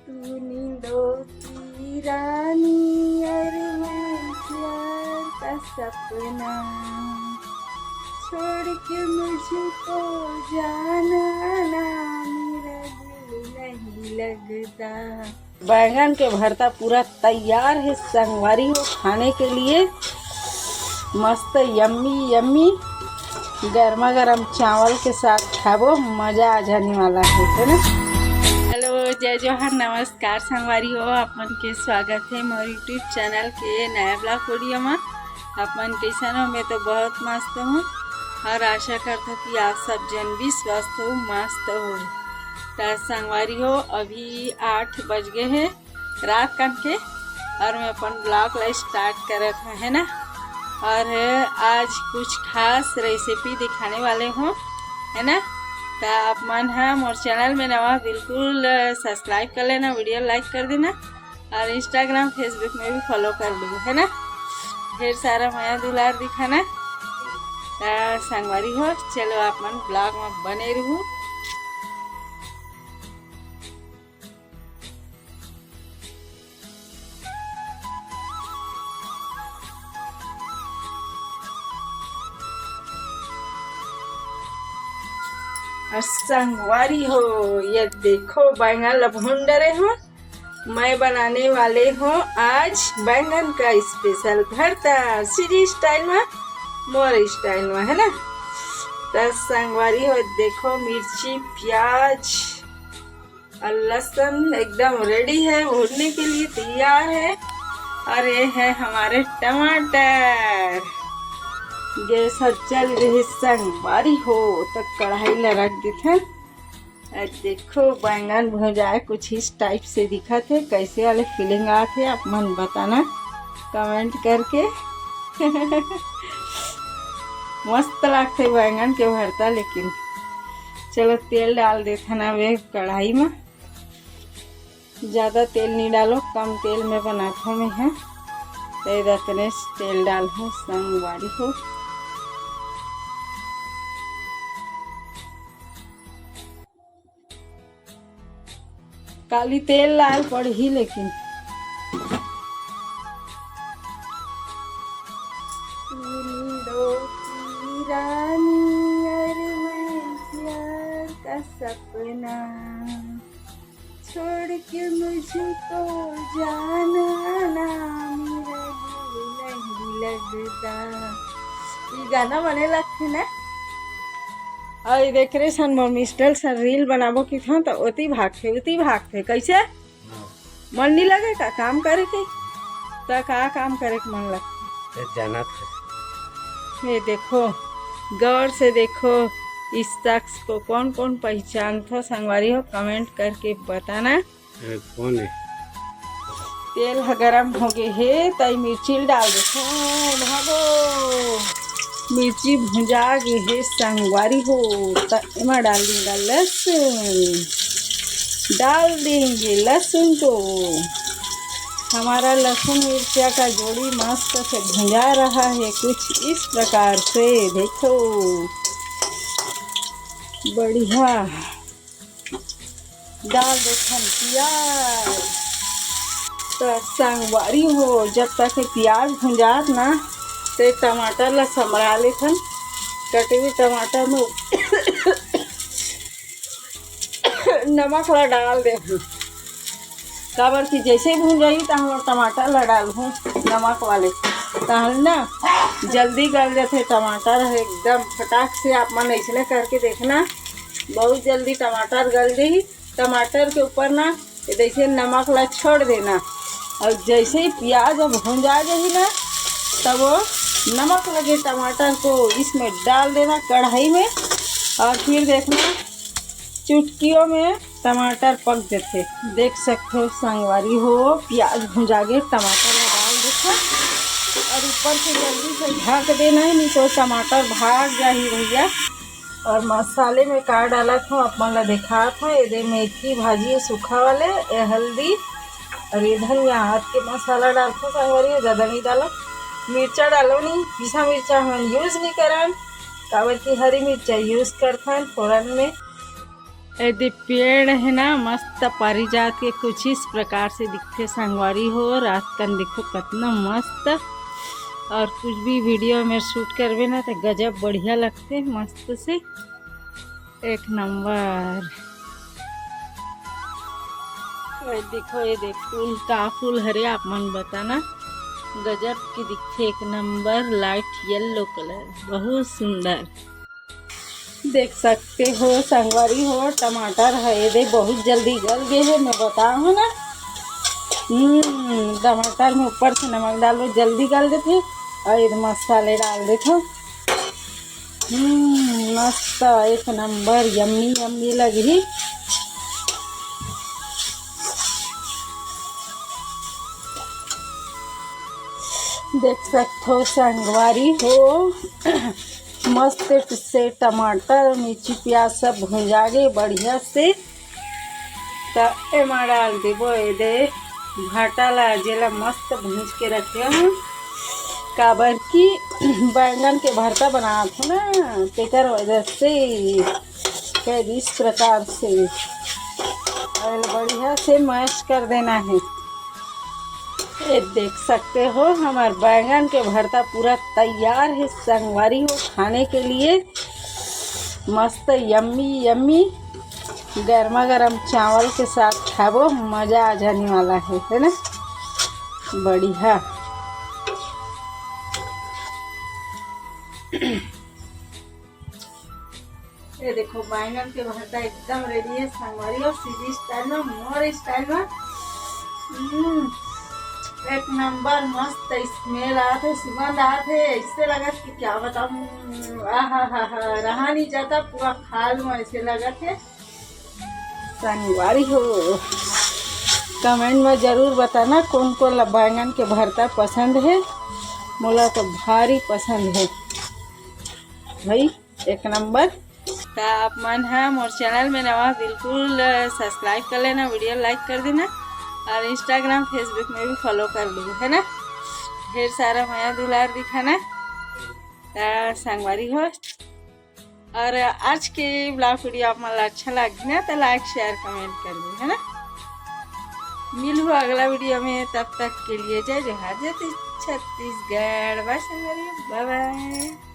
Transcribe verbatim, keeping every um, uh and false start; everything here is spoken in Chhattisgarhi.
तू नींदों की रानी और मैं प्यार का सपना, छोड़ के मुझको जाना ना, मेरा दिल नहीं लगता। बैंगन के भरता पूरा तैयार है संगवारी हो खाने के लिए। मस्त यम्मी यम्मी गर्मा गर्म चावल के साथ खाबो, मजा आ जाने वाला है, है ना? हेलो, जय जोहार, नमस्कार संगवारी हो, आप मन के स्वागत है मोर YouTube चैनल के नया ब्लॉग वीडियो में। आप मन कैसन हो? मैं तो बहुत मस्त हूँ और आशा करता हूँ कि आप सब जन भी स्वस्थ हो, मस्त हो। तो संगवारी हो, अभी आठ बज गए हैं रात कन के और मैं अपन ब्लॉग ला स्टार्ट करत हूँ, है ना। और आज कुछ खास रेसिपी दिखाने वाले हूँ, है ना। तो आप मन हा मोर चैनल में नवा, बिल्कुल सब्सक्राइब कर लेना, वीडियो लाइक कर देना और Instagram Facebook में भी फॉलो कर लो, है ना। ढेर सारा मया दुलार दिखाना। तो संगवारी हो, चलो आप मन ब्लॉग में बने रहू। और संगवारी हो, ये देखो बैंगन ला भून डरे हो। मैं बनाने वाले हूँ आज बैंगन का स्पेशल भरता, सीधी स्टाइल में, मोर स्टाइल में, है ना। तो संगवारी हो, देखो मिर्ची, प्याज और लहसुन एकदम रेडी है, भूनने के लिए तैयार है। और ये है हमारे टमाटर। गैस ह चल रही संगवारी हो, तो कढ़ाई ला रख देथन। आज देखो बैंगन भुंजाए कुछ इस टाइप से दिखत है, कैसे वाले फीलिंग आत है आप मन बताना कमेंट करके। मस्त लागथे बैंगन के भरता, लेकिन चलो तेल डाल देथन अब एक कढ़ाई में। ज़्यादा तेल नहीं डालो, कम तेल में बनाथों मैं है, तो रतने तेल डाल हो संगवारी हो। काली तेल लाल पड़ही लेकिन। तू नींदों की रानी और मैं प्यार का सपना, छोड़ के मुझको जाना ना, मेरा दिल नहीं लगता। ये गाना बने लगथे ना। और ये देख रहे सन मोर मिस्टर सन रील बनाबो की था तो ओती भागथे, ओती भागथे। कैसे? मन नहीं लगे का काम करे के? तो का काम करे के मन लगथे? ये जानत है। ये देखो, गौर से देखो, इस शख्स को कौन कौन पहचानथो संगवारी हो, कमेंट करके बताना। ये कौन है? तेल ह गरम हो गए हे, तई मिर्ची ल डाल देथन। भागो, मिर्ची भुंजा गए हे संगवारी हो, त एमा डाल देंगे लहसुन, डाल देंगे लहसुन को। हमारा लहसुन मिर्चा का जोड़ी मस्त से भुंजा रहा है कुछ इस प्रकार से, देखो, बढ़िया। डाल देथन प्याज। तो संगवारी हो, जब तक ये प्याज भुंजात ना, ते टमाटर ला समरा लेथन। कटे हुए टमाटर में नमक ला डाल देहूँ, काबर कि जैसे ही भून जाही, तहाँ टमाटर ला डालहूँ नमक वाले, तहाँ ना जल्दी गल जाथे टमाटर ह एकदम फटाक से। आप मन ऐसने करके देखना, बहुत जल्दी टमाटर गल जाही। टमाटर के ऊपर ना ये देखिए नमक ला छोड़ देना, और जैसे ही प्याज अब भुंजा जाही ना, तब वो नमक लगे टमाटर को इसमें डाल देना कढ़ाई में, और फिर देखना चुटकियों में टमाटर पक जथे। देख सकते हो संगवारी हो, प्याज भुंजा गे, टमाटर ला डाल देथन और ऊपर से जल्दी से ढक देना है, नहीं तो टमाटर भाग जाही भैया। और मसाले में का डालत हूँ आप मन ला देखात हूँ। ये दे मेथी भाजी है सूखा वाले, ये हल्दी और ये धनिया। हाथ के मसाला डालत हूँ संगवारी हो, ज्यादा नहीं डालो। मिर्चा डालो नहीं, पीसा मिर्चा हम यूज नहीं करन, काबर की हरी मिर्चा यूज करथन फोरन में। ए दे पेड़ हे ना, मस्त पारिजात के कुछ इस प्रकार से दिखथे संगवारी हो। रात कन देखो कतना मस्त, और कुछ भी वीडियो में शूट करबे ना तो गजब बढ़िया लगथे, मस्त से एक नंबर। ए देखो, ए देख फूल, का फूल हरे, आप मन बताना। गजब के दिखथे, एक नंबर, लाइट येलो कलर, बहुत सुंदर। देख सकते हो संगवारी हो, टमाटर हे ए दे बहुत जल्दी गल गे हे, मैं बताहूँ ना। हम्म, टमाटर में ऊपर से नमक डालो, जल्दी गल देथे। और ये मसाले डाल देथो। हम्म, मस्त, एक नंबर, यम्मी यम्मी लगही। देख सकते हो संगवारी हो, मस्त से टमाटर, मिर्ची, प्याज सब भुंजा गे बढ़िया से। त एमा डाल देबो ए दे भाटा ला, जेला मस्त भूंज के रखे हूँ, काबर कि बैंगन के भरता बनात हूँ ना, तेकर वजह से कई इस प्रकार से ऑयल बढ़िया से मैश कर देना है। ये देख सकते हो, हमार बैंगन के भरता पूरा तैयार है संगवारी हो खाने के लिए। मस्त यम्मी यम्मी गर्मा गर्म चावल के साथ खाबो, मजा आ जाने वाला है, है ना? बढ़िया। ये देखो, बैंगन के भरता एकदम रेडी है संगवारी, और सीधी स्टाइल में, मोर स्टाइल में। हम्म, एक नंबर मस्त स्मेल आत है, सुगंध आत है, ऐसे लगत कि क्या बताऊं, आहा हा हा, रहा नहीं जाता, पूरा खाल में ऐसे लगत है संगवारी हो। कमेंट में जरूर बताना कौन कौन ला बैंगन के भरता पसंद है, मोला तो भारी पसंद है भाई, एक नंबर। त आप मन ह मोर चैनल में नवा, बिल्कुल सब्सक्राइब कर लेना, वीडियो लाइक कर देना, और इंस्टाग्राम फेसबुक में भी फॉलो कर लो, है ना? ढेर सारा मया दुलार दिखाना। त संगवारी हो, और आज के ब्लॉग वीडियो आप मन ला अच्छा लगे ना, तो लाइक शेयर कमेंट कर दो, है ना? मिलहू अगला वीडियो में, तब तक के लिए जय जोहार, जय छत्तीसगढ़, बाय संगवारी, बाय बाय।